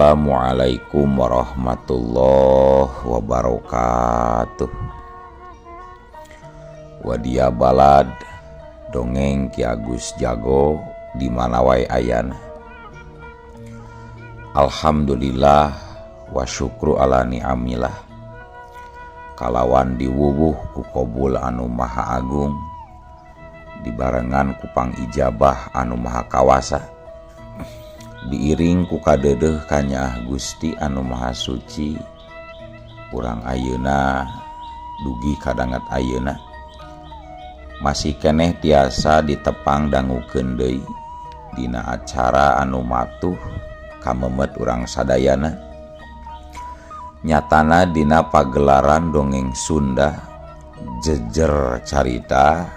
Assalamualaikum warahmatullahi wabarakatuh. Wadia balad dongeng Ki Agus Jago di mana wae ayana. Alhamdulillah wa syukru ala ni'amillah. Kalawan diwuwuh ku kobul anu maha agung, dibarengan ku pangijabah anu maha kawasa, diiring ku kadeudeuh kanyaah Gusti anu maha suci. Urang ayeuna dugi kadanget ayeuna masih keneh tiasa ditepang dangukeun deui dina acara anu matuh kamemet urang sadayana, nyatana dina pagelaran dongeng Sunda jejer carita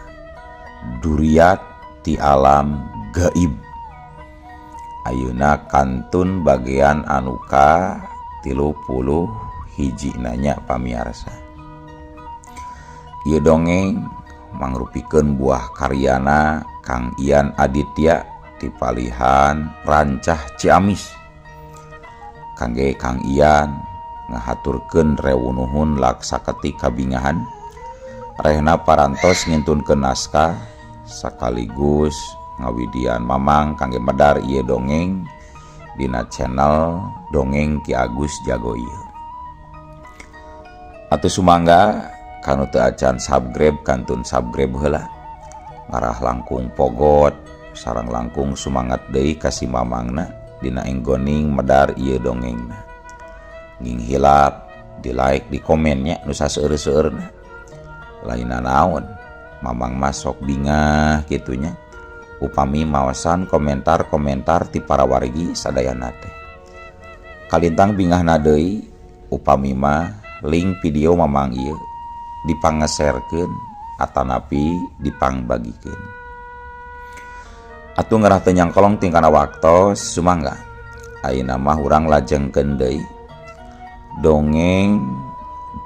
duriat ti alam gaib. Ayeuna kantun bagian anu ka 31 nanya pamiarsa. Ieu dongeng mangrupikeun buah karyana Kang Ian Aditya ti palihan Rancah Ciamis. Kangge Kang Ian ngahaturkeun rewunuhun laksa ketik kabingahan rehna parantos ngintunkeun naskah sekaligus ngawidian mamang kangge medar ieu dongeng dina channel Dongeng Ki Agus Jago ieu. Atuh sumangga kanu teu acan subscribe kantun subscribe heula, ngarah langkung pogot sareng langkung sumangat deui ka si mamangna dina enggoning medar ieu dongengna. Nging hilap di like di komennya nu saseueur-seueurna. Lainna naon mamang masok bingah kitunya upami maosan komentar-komentar ti para wargi sadayana teh. Kalintang bingahna deui upami mah link video mamang ieu dipangeserkeun atanapi dipangbagikeun. Atuh ngerah teu nyangkolong tingkana waktos sumangga. Ayeuna mah urang lajengkeun deui dongeng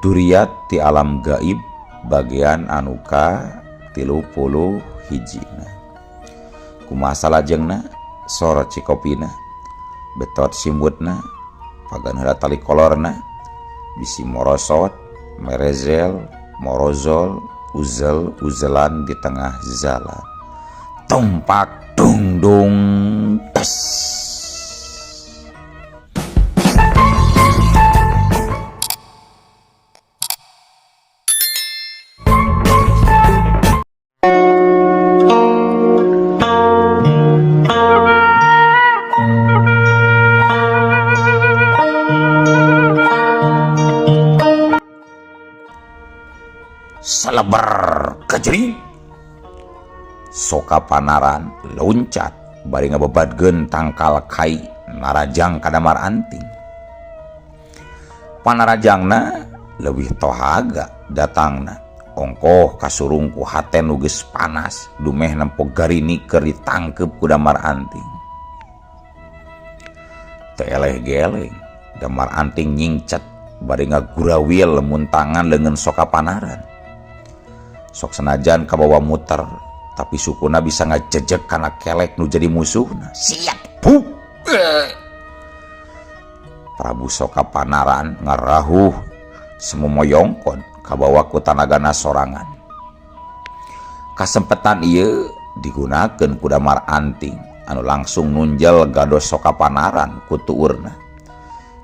duriat ti alam gaib bagian anu ka 31. Kumaha salajengna sorot cikopina betot simbutna pagan heula tali kolorna bisi morosot merezel morozol uzel uzelan di tengah jalan tumpak dungdung tes. Seleber kejering Soka Panaran loncat bari ngabebadkeun tangkal kai narajang ka Damar Anting. Panarajangna leuwih tohaga datangna ongkoh kasurung ku haten nu geus panas dumeh nempo garini keur ditangkeup ku Damar Anting. Teu eleh geleng Damar Anting nyingcet bari ngagurawil lemun tangan leungeun Soka Panaran. Sok senajan kabawa muter tapi sukuna bisa ngajejek kana kelek nu jadi musuhna. Siap bu. Prabu Soka Panaran ngarahuh semumoyongkon kabawa ku tanagana sorangan. Kasempetan ieu digunakeun ku Damar Anting anu langsung nunjel gados Soka Panaran ku tuurna.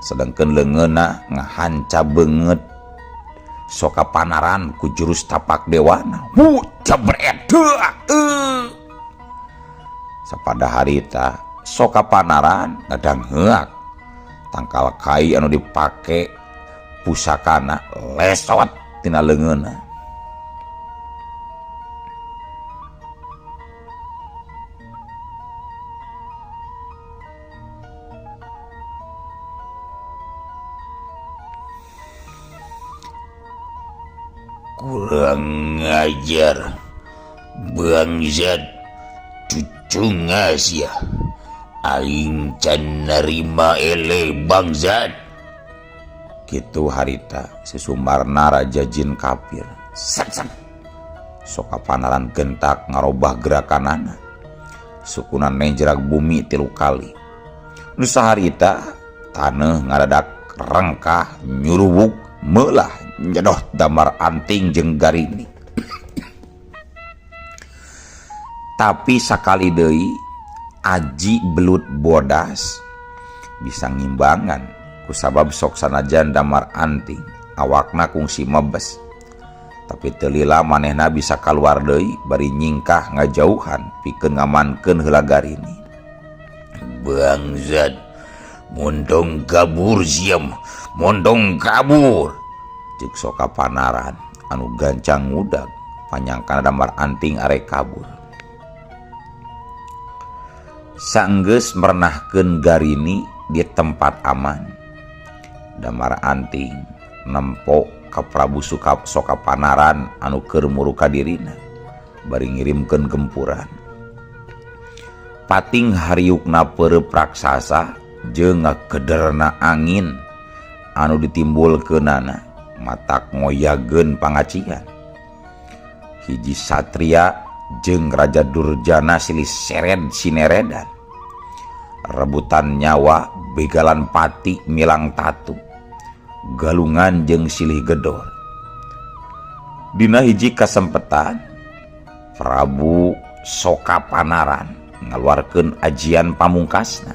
Sedengkeun leungeunna ngahanca beungeut Soka Panaran ku jurus tapak dewana. Wu jebret. Sapada harita Soka Panaran ngadang heuak tangkal kai anu dipake pusakana lesot tina leungeunna. Kurang ngajar bangsat cucungas ya aing can narima eleh bangsat. Kitu harita si Sumarna raja jin kafir. Set set. Soka Panaran gentak ngarobah gerakanana. Sukuna nejrag bumi 3 kali. Nu saharita Taneuh ngadadak rengkah nyuruwuk meulah nyedoh Damar Anting jeung Garini. Tapi sakali deui aji belut bodas bisa ngimbangan kusabab sok sanajan Damar Anting awakna kungsi mebes. Tapi teu lila manehna bisa kaluar deui bari nyingkah ngajauhan pikeun ngamankeun heula Garini. Bangsat, mondong kabur siam, mondong kabur. Cek Soka Panaran anu gancang ngudag panyangkana Damar Anting arek kabur. Sanggeus merenahkeun Garini di tempat aman, Damar Anting nempo ka Prabu Soka Panaran anu keur muruka dirina bari ngirimkeun gempuran. Pating hariukna peureup raksasa jeung ngagederna angin anu ditimbulkeunana matak ngoyageun pangacian. Hiji satria jeung Raja Durjana silih sered sineredan. Rebutan nyawa begalan pati milang tatu, galungan jeung silih gedor. Dina hiji kasempetan Prabu Soka Panaran ngaluarkeun ajian pamungkasna.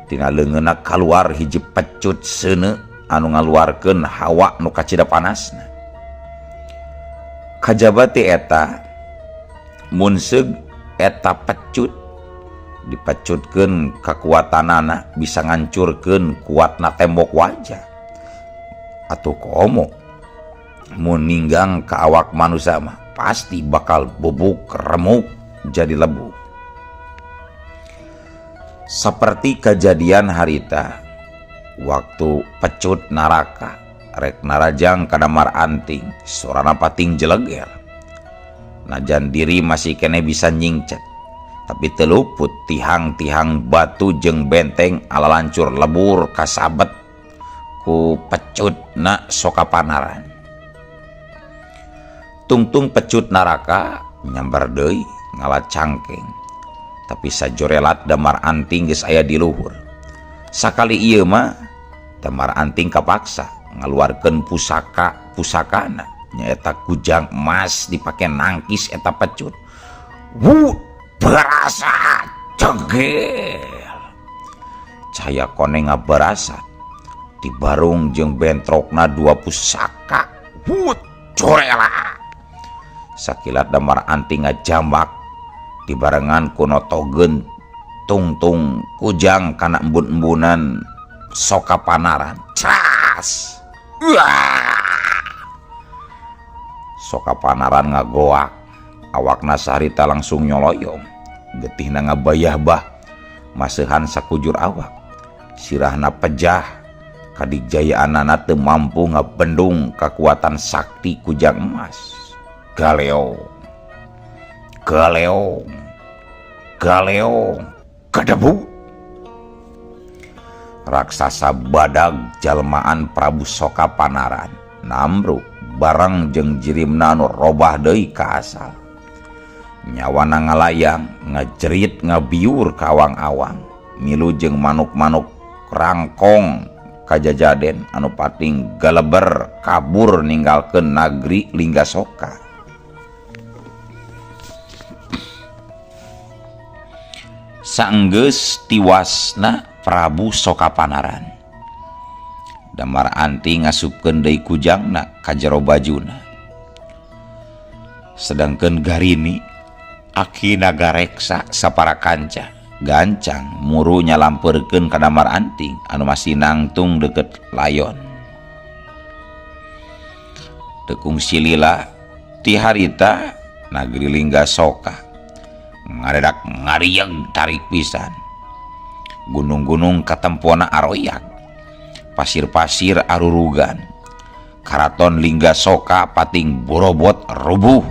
Tina leungeunna kaluar hiji pecut seuneu anu ngaluarkeun hawa nu kacida panasna. Kajaba ti eta mun seug eta pecut dipecutkeun kakuatanana bisa ngancurkeun kuatna tembok wajah. Atuh komo mun ninggang ka awak manusia mah pasti bakal bubuk remuk jadi lebu. Seperti kejadian harita waktu pecut naraka rek narajang ka Damar Anting, sorana pating jeleger. Najan diri masih kene bisa nyingcet, tapi teluput tihang-tihang batu jeung benteng ala lancur lebur kasabet ku pecut na Soka Panaran. Tungtung pecut naraka nyambar deui ngala cangkeng, tapi sajorelat Damar Anting geus aya di luhur. Sakali ieu mah Damar Anting kapaksa ngaluarkeun pusaka pusakana, nyaeta kujang emas dipake nangkis eta pecut. Wuh, berasa cegel. Cahaya koneng ngabarasa dibarung jeung bentrokna dua pusaka. Wuh, corela. Sakilat Damar Anting ngajambak dibarengan ku notogeun tungtung kujang kana embun-embunan Soka Panaran. Cras. Wah. Soka Panaran ngagoak, awakna sarita langsung nyoloyong, getihna ngabayah bah, maseuhan sakujur awak, sirahna pejah, kadigjayaanana teu mampu ngabendung kakuatan sakti kujang emas. Galeong, galeong, galeong, kadebu. Raksasa badag jalmaan Prabu Soka Panaran namruk bareng jeung jirimna anu robah deui ka asal. Nyawana ngalayang, ngajerit, ngabiur ka awang-awang, milu jeung manuk-manuk rangkong kajajaden anu pating galeber kabur ninggalkeun nagri Linggasoka. Sanggeus tiwasna Prabu Soka Panaran, Damar Anting ngasupkeun deui kujangna ka jero bajuna. Sedangkeun Garini aki Nagareksa sapara kanca gancang muru nyalampeurkeun ka Damar Anting anu masih nangtung deukeut layon. Teu kungsi lila ti harita nagri Linggasoka ngaredak ngarieg tarik pisan. Gunung-gunung katempona aroyak, pasir-pasir arurugan. Karaton Linggasoka pating borobot rubuh,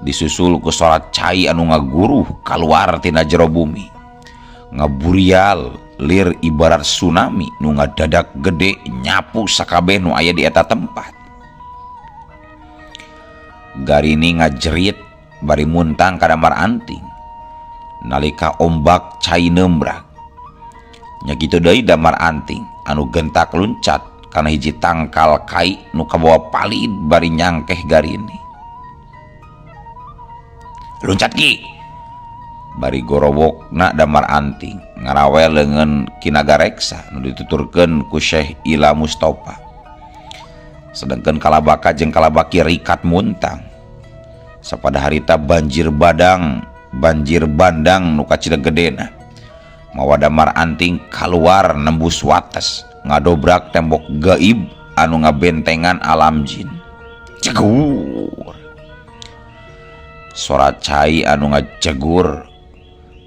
disusul ku sorat cai anu ngaguruh kaluar tina jero bumi. Ngaburial lir ibarat tsunami nu ngadadak gede nyapu sakabeh nu aya di eta tempat. Garini ngajerit bari muntang ka Damar Anting nalika ombak cai neumbrak. Nya kitu deui Damar Anting anu gentak luncat kana hiji tangkal kai nu kabawa palid bari nyangkeh Garini. Luncat Ki. Bari gorowokna Damar Anting ngarawel leungeun Ki Nagareksa nu dituturkeun ku Syekh Ila Mustopa. Sedengkeun kalabaka jeung kalabaki rikat muntang. Sapada harita banjir badang, banjir bandang nu kacida gedena. Mawa Damar Anting kaluar nembus wates, ngadobrak tembok gaib anu ngabentengan alam jin. Cegur. Sora cai anu ngacegur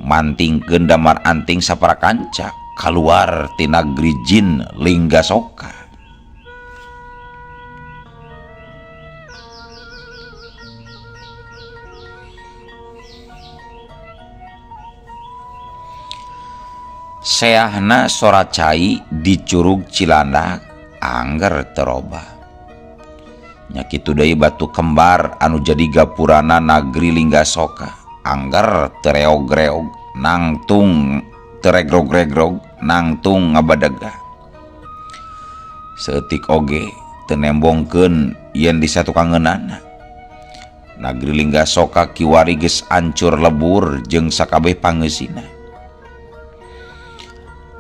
mantingkeun Damar Anting sapara kanca kaluar ti nagri jin Linggasoka. Seahna sora cai di Curug Cilandak angger terobah. Nya kitu deui batu kembar anu jadi gapurana nagri Linggasoka angger tereog-reog nangtung teregrog-regrog nangtung ngabadega. Saeutik oge teu nembongkeun yen disatukangeunana. Nagri Linggasoka kiwari geus ancur lebur jeung sakabeh pangeusina.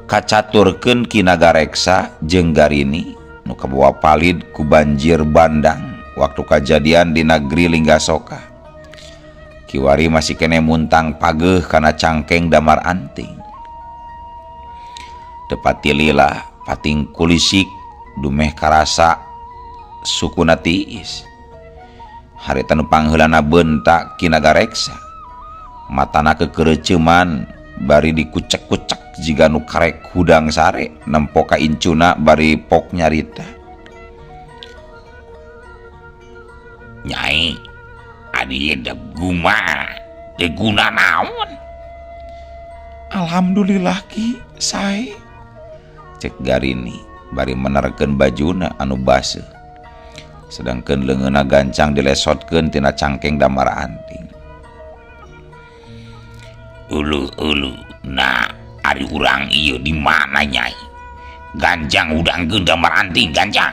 Kacaturkeun Ki Nagareksa jeung Garini nu kabawa palid ku banjir bandang waktu kajadian di nagri Linggasoka. Kiwari masih kene muntang pageuh kana cangkeng Damar Anting. Teu patilila pating kulisik dumeh karasa sukuna tiis. Harita nu pangheulana beunta Ki Nagareksa. Matana kekeureuceuman bari dikucek-kucek jiga nu karek hudang sare nempo ka incuna bari pok nyarita. Nyai, adi guma, teu guna naon? Alhamdulillah Ki, sae. Cek Garini bari menerkeun bajuna anu baseuh. Sedangkeun leungeunna gancang dilesotkeun tina cangkeng Damar Anting. Uluh-uluh, nah ari urang ieu di mana Nyai? Ganjang udangkeun Damar Anting, ganjang.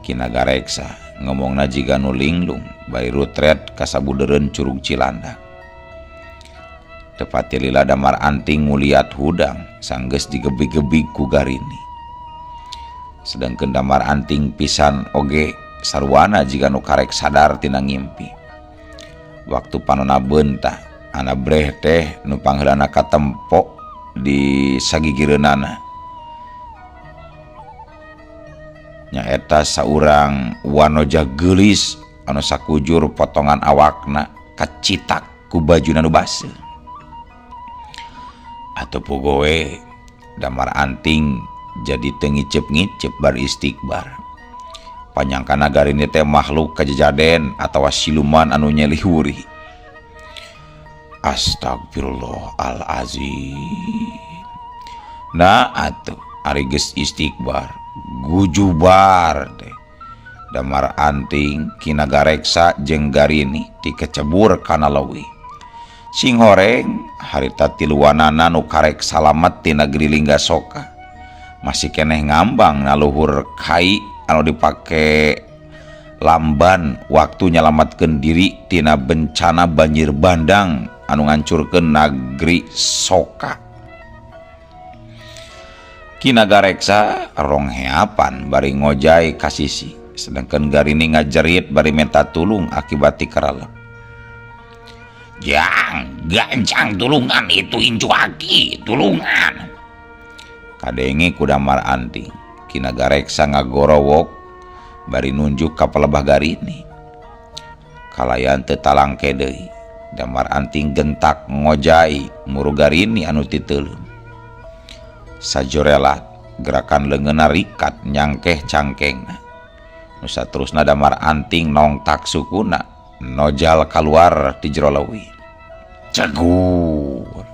Ki Nagareksa ngomongna jiga nu linglung bari rutret ka sabudeureun Curug Cilandak. Teu patilila Damar Anting nguliat hudang sanggeus digebig-gebig ku Garini. Sedengkeun Damar Anting pisan oge sarwana jiga nu karek sadar tina ngimpi. Waktu panona beunta ana breh teh nu pangheulana katempo di sagigireunana. Nyaeta saurang wanoja geulis anu sakujur potongan awakna kacitak ku bajuna nu baseuh. Atuh pogoe Damar Anting jadi teu ngiceup-ngiceup bar istikbar. Panyangkana Garini teh makhluk kajajaden atawa siluman anu nyelih wuri. Astagfirullahalazim. Nah atuh ari geus istikbar gujubar teh. Damar Anting Ki Nagareksa jeung Garini tikecebur kana leuwih. Sing horeng harita tiluanana nu karek salamet ti nagri Linggasoka. Masih keneh ngambang naluhur kai anu dipake lamban waktu nyalamatkeun diri tina bencana banjir bandang anu ngancurkeun nagri Soka. Ki Nagareksa rongheapan bari ngojay ka sisi, sedangkeun Garini ngajerit bari menta tulung akibat tikaralep. Jang, gancang tulungan itu incu aki, tulungan. Kadenge ku Damar Anting. Ki Nagareksa ngagorowok bari nunjuk ka palebah Garini. Kalayan teu talangke deui. Damar Anting gentak ngojay muru Garini anu titeuleum. Sajorelat gerakan leungeunna rikat nyangkeh cangkengna. Nu saterusna Damar Anting nongtak sukuna nojal kaluar ti jero leuwih. Cegur.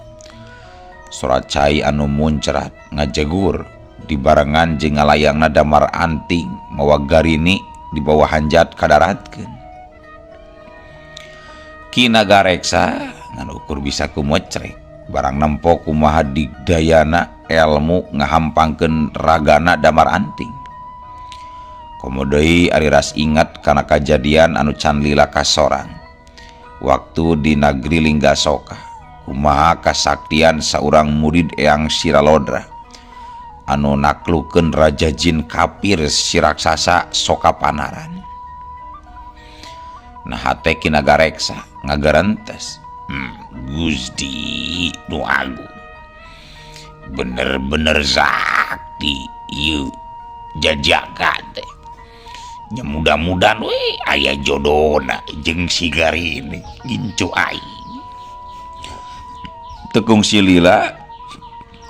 Sora cai anu muncrat ngajegur dibarengan jeung ngalayangna Damar Anting mawa Garini di bawah hanjat kadaratkeun. Ki Nagareksa ngan ukur bisa kumecrek barang nempo kumaha digdayana elmu ngahampangkeun ragana Damar Anting. Komo deui ari ras ingat kana kajadian anu can lila kasorang waktu di Nagri Linggasoka, kumaha kasaktian saurang murid Eyang Siralodra anu naklukeun raja jin kafir si raksasa Soka Panaran. Nah hate Ki Nagareksa ngagarentes. Gusti nu agung, bener-bener sakti ieu jajaka teh. Nya mudah-mudahan we aya jodona jeung si Garini gincu aing. Teu kungsi lila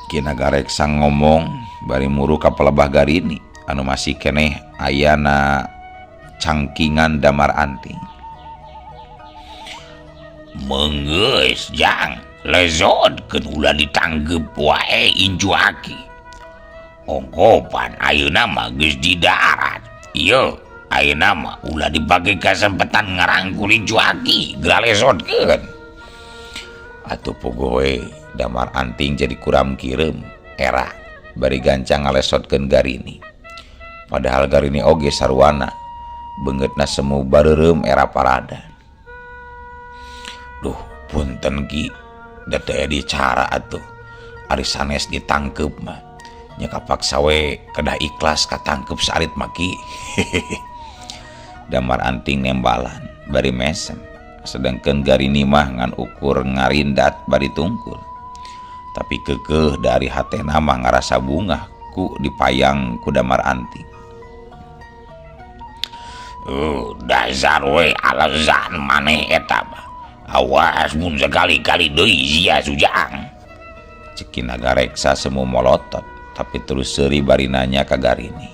Ki Nagareksa ngomong bari muru ka pelebah Garini anu masih keneh ayana cangkingan Damar Anting. Menggeus jang lezotkeun ulah ditanggep wae incu aki. Ongkopan ayeuna mah geus di darat. Ieu ayeuna mah ulah dipake kasempetan ngarangkul incu aki, geura lezotkeun. Atuh pogoe Damar Anting jadi kuram kireum era bari gancang ngalesotkeun Garini. Padahal Garini oge sarwana beungeutna semu bareureum era parada. Duh punten Ki, da teu aya dicara atuh. Ari sanes ditangkeup mah nya kapaksa we kedah ikhlas katangkeup saalit mah Ki. Damar Anting nembalan bari mesem, sedangkeun Garini mah ngan ukur ngarindat bari tungkul. Tapi keukeuh dari hatena mah ngarasa bungah ku dipayang ku Damar Anting. Dasar we alasan maneh eta mah. Awas mun sekali-kali deui sia Sujang. Cek Ki Nagareksa semu molotot tapi terus seuri bari nanya ka Garini.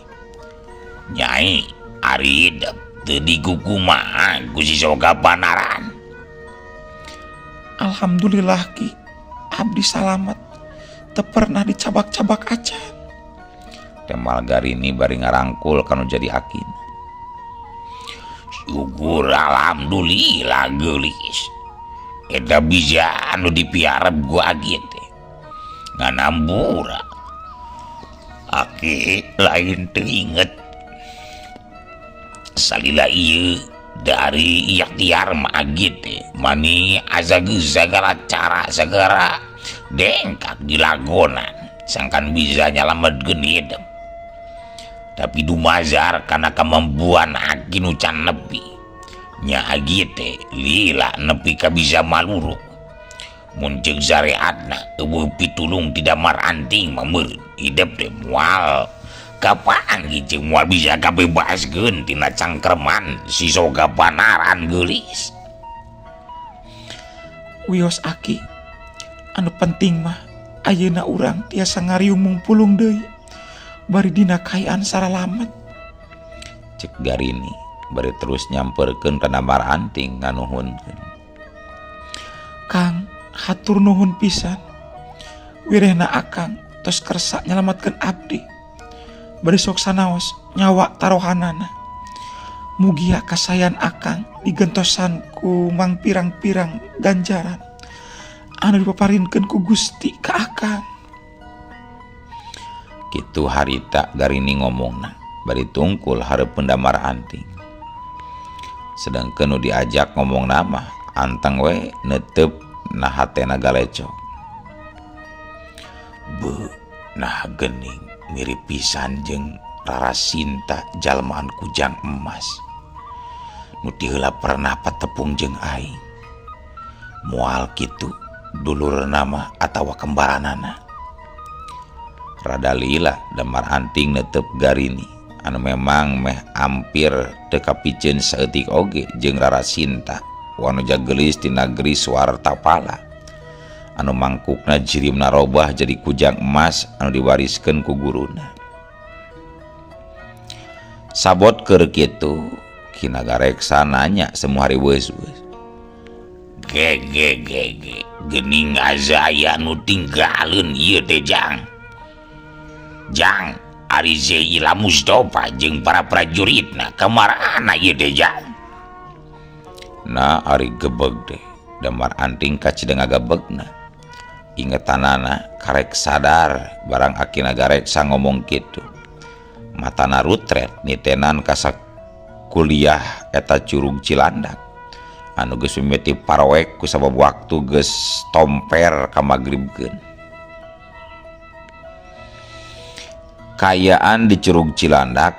Nyai, ari hidup teu dikukumaha ku si Soka Panaran. Alhamdulillah Ki, abdi salamet, teu pernah dicabak-cabak acan. Temal Garini bari ngarangkul kanu jadi akin. Syukur alhamdulillah geulis. Eta bisa anu dipiarep ku aki teh. Nganambura. Aki lain teu inget. Salila ieu dari ikhtiar mah agi teh mani asa geus sagala cara sagala dengkak dilagonan sangkan bisa nyalametkeun hidup. Tapi dumazar kana kamampuan aki nu can nepi. Nya agi teh lila nepi ka bisa maluruk. Mun ceuk syariatna eueuh pitulung ti Damar Anting mah meureun hidup teh moal kapanggih jeung moal bisa kabebaskeun tina cangkerman si Soka Panaran geulis. Wios aki, anu penting mah ayeuna urang tiasa ngariung mungpulung deui bari dina kaayaan saralamet. Cek Garini bari terus nyamperkeun ka Damar Anting nganuhunkeun. Kang, hatur nuhun pisan. Wirehna akang tos kersa nyalametkeun abdi. Bari sok sanaos nyawa tarohanana. Mugia kasayan akang digentosan ku mangpirang-pirang ganjaran anu dipaparinkeun ku Gusti ka akang. Kitu harita Garini ngomongna bari tungkul hareupeun Damar Anting. Sedangkeun nu diajak ngomongna mah anteng we neuteup na hatena galecok. Beuh, nah geuning mirip pisan jeung Rara Sinta jalmaan kujang emas. Nu ti heula pernah patepung jeung aing. Moal kitu dulurna mah atawa kembaranana. Rada lila Damar Anting neuteup Garini anu memang meh ampir teu kapiceun saeutik oge jeung Rara Sinta wanoja geulis ti nagri Swartapala anu mangkukna jirimna robah jadi kujang emas anu diwariskeun ku guruna. Sabot keur kitu Ki Nagareksa nanya semu hari weus-weus. Ge ge ge ge geuning aya nu tinggaleun ieu teh Jang. Jang, ari Zeila Mustafa jeung para prajuritna kamarana ieu teh Jang? Nah ari gebeg deh Damar Anting kacida ngagebegna. Ingetanana karek sadar barang Aki Nagareksa ngomong kitu. Matana rutret nitenan ka sakuliah eta Curug Cilandak anu geus mimiti paroek kusabab waktu geus tomper ka magribkeun. Kaayaan di Curug Cilandak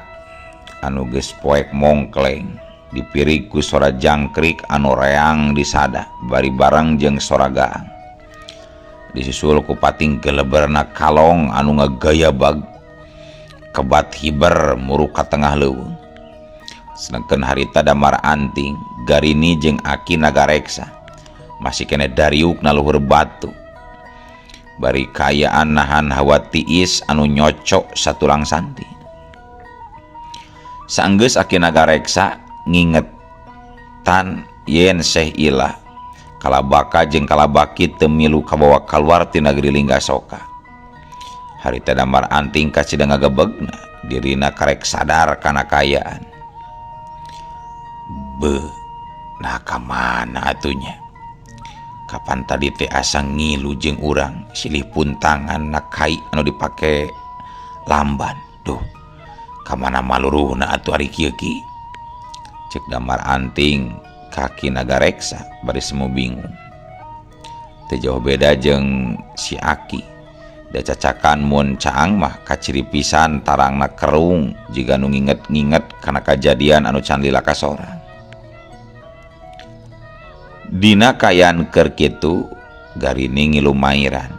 anu geus poek mongkleng dipirig ku sora jangkrik anu reang disada bari bareng jeung sora gaang. Disusul ku pating geleberna kalong anu ngagayabag kebat hiber muruk ka tengah leuweung. Sedengkeun harita Damar Anting, Garini jeung Aki Nagareksa masih keneh dariuk na luhur batu. Bari kaayaan nahan hawa tiis anu nyocok satulang santi. Saenggeus Aki Nagareksa ngingetan yen Syekh Ilah kalabaka jeung kalabaki teu milu kabawa kaluar ti nagri Linggasoka. Harita Damar Anting kacida ngagebegna, dirina karek sadar kana kaayaan. Be, nah ka mana atunya? Kapan tadi teh asa ngilu jeung urang silih puntangan na kai anu dipake lamban. Duh, ka mana maluruhna atuh ari kieu ki? Cek Damar Anting kaki Nagareksa bari semu bingung. Teu jauh beda jeung si Aki. Da cacakan mun caang mah kaciri pisan tarangna kerung jiga nu nginget-nginget kana kajadian anu can lila kasorang. Dina kaayaan keur kitu Garini ngilu mairan.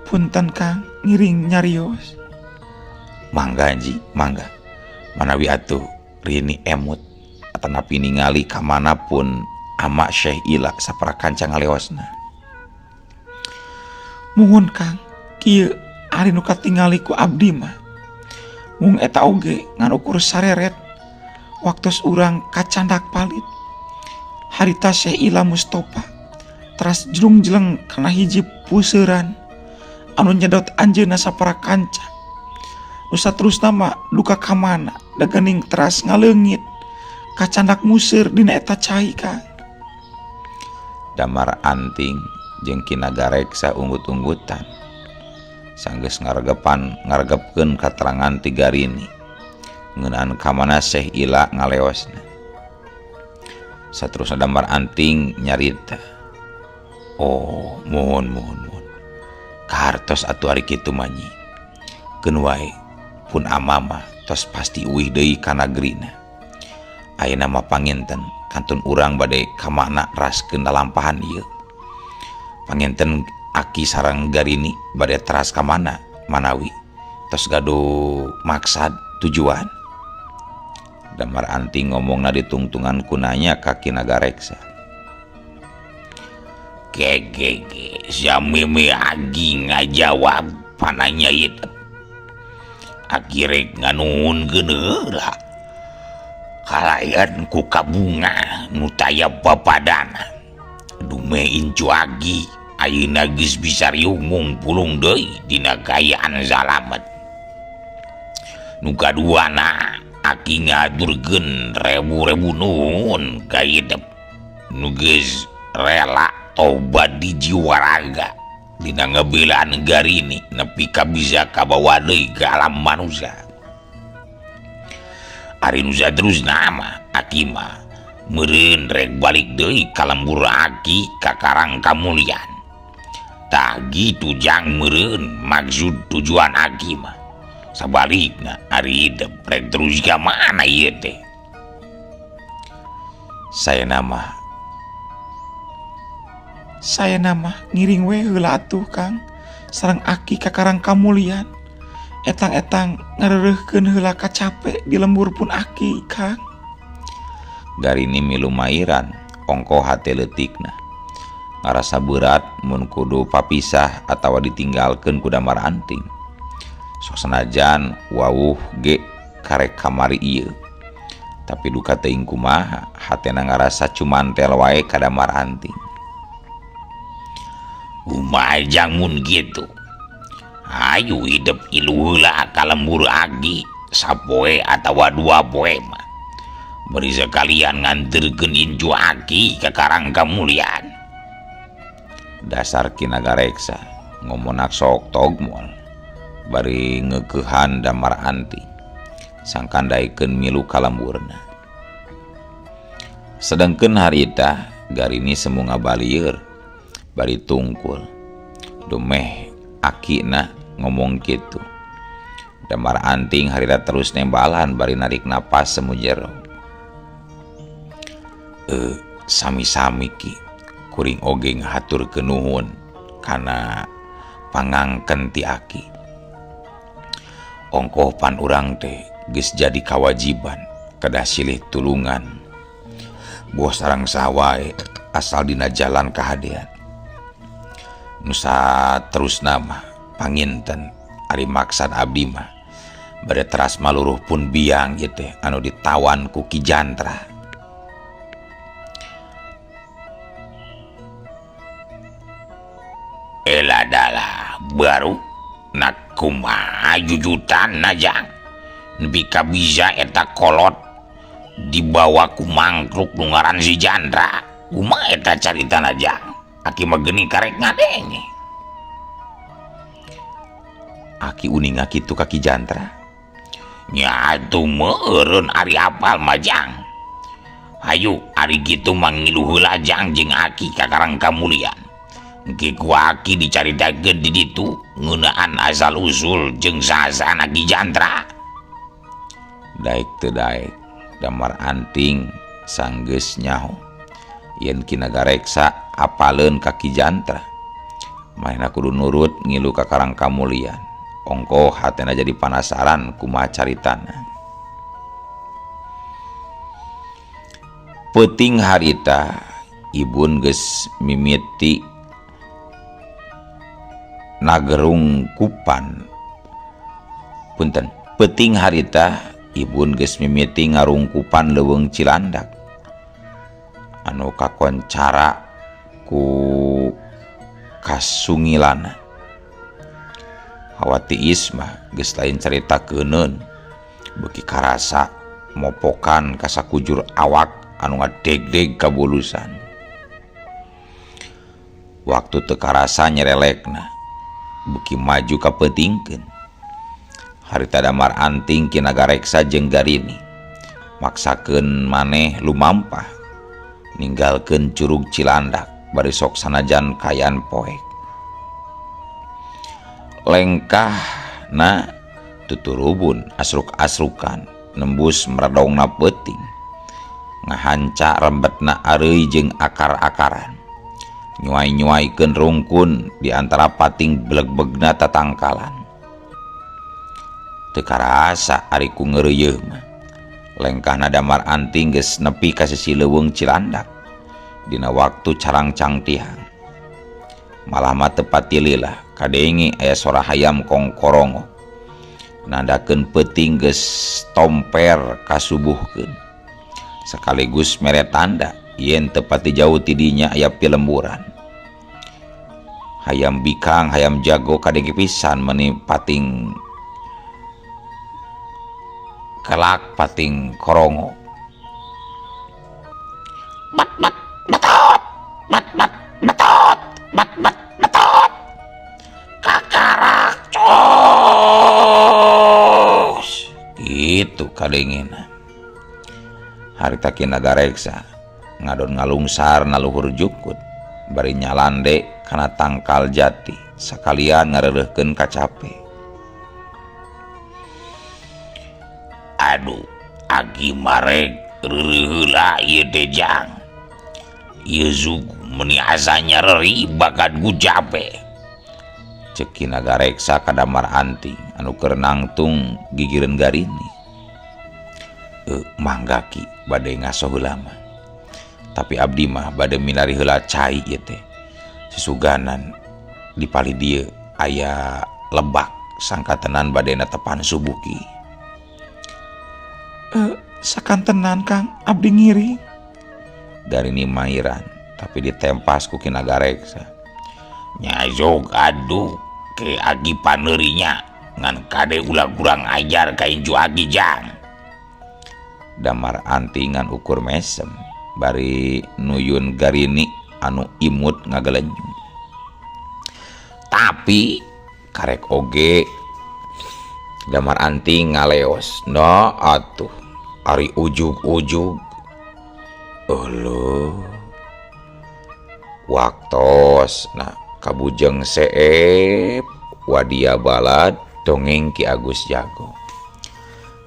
Punten Kang, ngiring nyarios. Mangga Ji, mangga. Manawi atuh Rini emut atanapi ningali ka mana pun ama Syekh Ila saparakanca ngaleosna. Muhun Kang, kieu ari nu katingali ku abdi mah. Mung eta oge ngan ukur sareret waktos urang kacandak palit. Harita Syekh Ila Mustofa teras jelung-jeleng kana hiji puseuran anu nyedot anjeunna saparakanca. Nu saterusna mah duka ka mana da geuning teras ngaleungit kacandak museur dina eta cai Kang. Damar Anting jeung Ki Nagareksa unggut-unggutan. Sanggeus ngaregepkeun katerangan ti Garini ngeunaan ka mana Syekh Ila ngaleosna. Saterusna Damar Anting nyarita. Oh, muhun muhun muhun. Kahartos atuh ari kitu mah nyi. Keun wae pun amama tos pasti uih deui ka nagrina. Ayeuna mah panginten kantun urang bade ka mana raskeun lalampahan ieu. Panginten Aki sareng Garini bade teras ka mana manawi tos gaduh maksad tujuan. Damar Anting ngomongna ditungtungan kunanya ka Ki Nagareksa. Gegege sameme agi ngajawab pananya ieu. Aki rek nganuhunkeun heula. Kalayan ku kabunga nu taya papadana. Dume incu agi ayeuna geus bisa riungung pulung deui dina kaayaan salamet. Nu kaduana aki ngaturkeun rebu-rebu nuhun ka idep nu geus rela tobat di jiwa raga dina ngebelaan Garini nepi ka bisa kabawa deui ka alam manusia. Ari nu saterusna mah aki mah meureun rek balik deui ka lembur aki ka Karang Kamulyan. Tah gitu jang meureun maksud tujuan aki mah. Sabalikna ari idep rek terus ka mana ieu teh? Saya nama. Saya nama ngiring we heula atuh Kang sareng Aki ka Karang Kamulyan. Etang-etang ngareureurkeun heula kacape di lembur pun Aki Kang. Garini milu mairan ongko hate leutikna. Ngarasa berat mun kudu papisah atawa ditinggalkeun ku Damar Anting. Sok sanajan wawuh ge karek kamari ieu. Tapi duka teuing kumaha hatena ngarasa cumantel wae ka Damar Anting. Kumaha jang mun kitu? Hayu hidup ilu heula ka lembur agi sapoe atawa dua poe mah. Bari sekalian nganterkeun incu aki ka Karang Kamulyan. Dasar Ki Nagareksa ngomonak sok togmol bari ngeukehan Damar Anting sangkan daekeun milu ka lemburna. Sedengkeun harita Garini semu ngabalieur bari tungkul. Dumeh akina ngomong kitu. Damar Anting harita terus nembalan bari narik napas semu jero. Sami-sami Ki, kuring oge ngahaturkeun nuhun kana pangangken ti aki. Ongkoh pan urang teh geus jadi kawajiban kedah silih tulungan. Boh sareng saha wae asal dina jalan kahadean. Nusa terusna mah panginten ari maksad abdi mah bade teras maluruh pun biang ieu teh anu ditawan ku Ki Jantra. Ela dalah baru nak kumaha jujutan najang nepi ka bisa eta kolot dibawa ku mangkruk nu ngaran si Jandra. Kumaha eta carita najang? Aki mah geuning karek ngadenge. Aki uninga kitu ka Ki Jantra. Nya atuh meureun ari apal mah jang. Hayu ari kitu mah ngilu heula jang jeung aki ka Karang Kamulian. Engke ku aki dicaritakeun di ditu ngeunaan asal usul jeung sasana Ki Jantra. Daek teu daek Damar Anting sanggeus nyaho yen Ki Nagareksa apaleun ka Ki Jantra. Manehna kudu nurut ngilu ka Karang Kamulian. Ongkoh hatena jadi panasaran kumaha caritana. Peuting harita ibun geus mimiti nagerung kupan. Punten, peuting harita ibun geus mimiti ngarungkupan leuweung Cilandak anu kakoncara ku kasungilana. Hawa tiis mah geus lain carita keuneun, beuki karasa mopokan kasakujur awak anu ngadegdeg kabulusan. Waktu teu karasa nyerelekna beuki maju kapeutingkeun. Harita Damar Anting Ki Nagareksa jeung Garini maksakeun maneh lumampah ninggalkeun Curug Cilandak bari sok sanajan kayan poek. Lengkahna tuturubun asruk-asrukan nembus meredongna peuting ngahanca rembetna areuy jeung akar-akaran nyuai-nyuaikeun rungkun di antara pating blegbegna tatangkalan. Teu karasa ari ku ngeureuyeuh mah lengkahna Damar Anting geus nepi ka sisi leuweung Cilandak dina waktu carangcang tihang. Malah mah teu patililah kadenge aya sora hayam kongkorongo nandakeun peuting geus tomper kasubuhkeun sekaligus mere tanda yen teu pati jauh ti dinya aya pilemburan. Hayam bikang hayam jago kadenge pisan meuni pating kelak pating korongo. Bat bat betot bat bat betot bat bat betot kakarak cos gitu kadengena. Harita Ki Nagareksa ngadon ngalungsar naluhur jukut bari nyalande kana tangkal jati sakalian ngareureuhkeun kacape. Aduh, aki marek reureuh heula ieu teh jang. Ieu suku meuni asa nyareri bakat ku cape. Ceuk Ki Nagareksa ka Damar Anting anu keur nangtung gigireun Garini. Mangga Ki bade ngaso heula mah. Tapi abdi mah bade milari heula cai ieu teh. Susuganan di palih dieu aya lebak sangkatenan badena tepan subuh Ki. Sakantenan Kang, abdi ngiring. Garini mairan tapi ditempas ku Ki Nagareksa. Nya sok aduh ke aki paneurinya ngan kade ulah kurang ajar ka incu aki jang. Damar Anting ngan ukur mesem bari nuyun Garini anu imut ngagelenyum. Tapi karek oge Damar Anting ngaleos. Nah atuh ari ujug-ujug. Euleuh. Waktos nah kabujeng seep wadia balad dongeng Ki Agus Jago.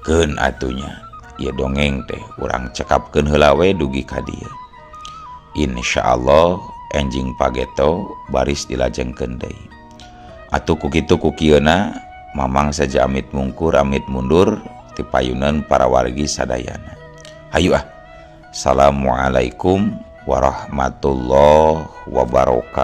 Keun atunya ieu dongeng teh urang cekapkeun heula we dugi ka dieu. Insyaallah enjing pageto baris dilajengkeun deui. Atuh ku kitu ku kieuna Mamang saja amit mungkur amit mundur ti payunan para wargi sadayana. Hayu ah. Assalamualaikum warahmatullahi wabarakatuh.